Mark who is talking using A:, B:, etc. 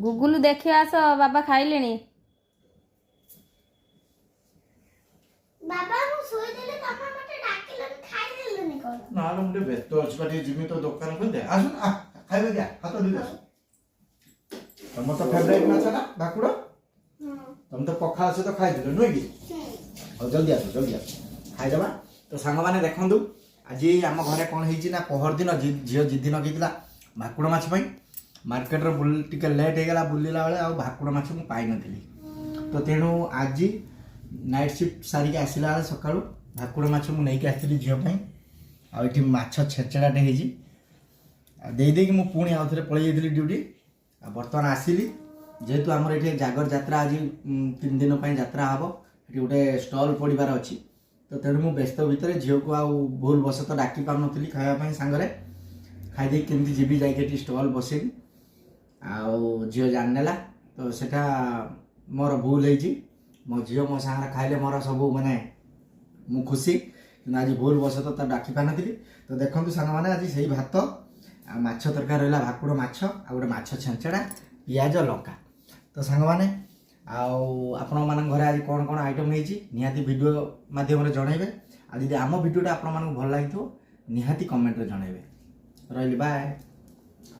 A: ଗୁଗୁଲୁ ଦେଖିବା ଆସ, ବାବା ଖାଇଲେଣି।
B: ବାବା, ମୁଁ ଶୋଇଥିଲି, ତମେ ମତେ ଡାକିଲନି, ଖାଇଦେଲନି କଣ?
C: ନା ମୁଁ ଟିକେ ବ୍ୟସ୍ତ ଅଛି ବା, ଟିକେ ଯିମି ତ ଦୋକାନ ଖୋଲିଦେ। ଆସୁନ, ଆ, ଖାଇବେ ଦିଆ, ହାତ ଧୋଇ ଆସ। ତମର ତ ଫେଭରାଇଟ୍ ମାଛ ନା ଭାକୁଡ଼? ତମେ ତ ପଖାଳ ସହିତ ଖାଇଥିଲ, ନୁହେଁ କି? ହଉ, ଜଲ୍ଦି ଆସ, ଜଲ୍ଦି ଆସ, ଖାଇଦେବା। ତ ସାଙ୍ଗମାନେ ଦେଖନ୍ତୁ, ଆଜି ଆମ ଘରେ କ'ଣ ହେଇଛି ନା ପହରଦିନ ଝିଅ ଜିଦି ନଗେଇଥିଲା ଭାକୁଡ଼ ମାଛ ପାଇଁ। ମାର୍କେଟରେ ବୁଲି ଟିକେ ଲେଟ୍ ହେଇଗଲା ବୁଲିଲା ବେଳେ, ଆଉ ଭାକୁଡ଼ ମାଛ ମୁଁ ପାଇନଥିଲି। ତ ତେଣୁ ଆଜି ନାଇଟ୍ ସିଫ୍ଟ ସାରିକି ଆସିଲା ବେଳେ ସକାଳୁ ଭାକୁଡ଼ ମାଛ ମୁଁ ନେଇକି ଆସିଥିଲି ଝିଅ ପାଇଁ। ଆଉ ଏଠି ମାଛ ଛେଚେଡ଼ାଟେ ହେଇଛି। ଆଉ ଦେଇ ଦେଇକି ମୁଁ ପୁଣି ଆଉ ଥରେ ପଳେଇ ଯାଇଥିଲି ଡ୍ୟୁଟି। ଆଉ ବର୍ତ୍ତମାନ ଆସିଲି, ଯେହେତୁ ଆମର ଏଠି ଜାଗର ଯାତ୍ରା ଆଜି 3 ଦିନ ପାଇଁ ଯାତ୍ରା ହେବ, ଏଠି ଗୋଟେ ଷ୍ଟଲ୍ ପଡ଼ିବାର ଅଛି। ତ ତେଣୁ ମୁଁ ବ୍ୟସ୍ତ ଭିତରେ ଝିଅକୁ ଆଉ ଭୁଲ ବଶତଃ ଡାକି ପାରୁନଥିଲି ଖାଇବା ପାଇଁ। ସାଙ୍ଗରେ ଖାଇଦେଇକି କେମିତି ଯିବି, ଯାଇକି ଏଠି ଷ୍ଟଲ୍ ବସେଇବି, ଆଉ ଝିଅ ଜାଣିନେଲା। ତ ସେଟା ମୋର ଭୁଲ ହେଇଛି। ମୋ ଝିଅ ମୋ ସାଙ୍ଗରେ ଖାଇଲେ ମୋର ସବୁ ମାନେ ମୁଁ ଖୁସି, କିନ୍ତୁ ଆଜି ଭୁଲ ବଶତଃ ତାକୁ ଡାକି ପାରିନଥିଲି। ତ ଦେଖନ୍ତୁ ସାଙ୍ଗମାନେ, ଆଜି ସେଇ ଭାତ ଆଉ ମାଛ ତରକାରୀ ରହିଲା, ଭାକୁଡ଼ ମାଛ ଆଉ ଗୋଟେ ମାଛ ଛେଞ୍ଚଡ଼ା, ପିଆଜ, ଲଙ୍କା। ତ ସାଙ୍ଗମାନେ, ଆଉ ଆପଣମାନଙ୍କ ଘରେ ଆଜି କ'ଣ କ'ଣ ଆଇଟମ୍ ହେଇଛି, ନିହାତି ଭିଡ଼ିଓ ମାଧ୍ୟମରେ ଜଣାଇବେ। ଆଉ ଯଦି ଆମ ଭିଡ଼ିଓଟା ଆପଣମାନଙ୍କୁ ଭଲ ଲାଗିଥିବ, ନିହାତି କମେଣ୍ଟରେ ଜଣାଇବେ। ରହିଲି, ବାଏ।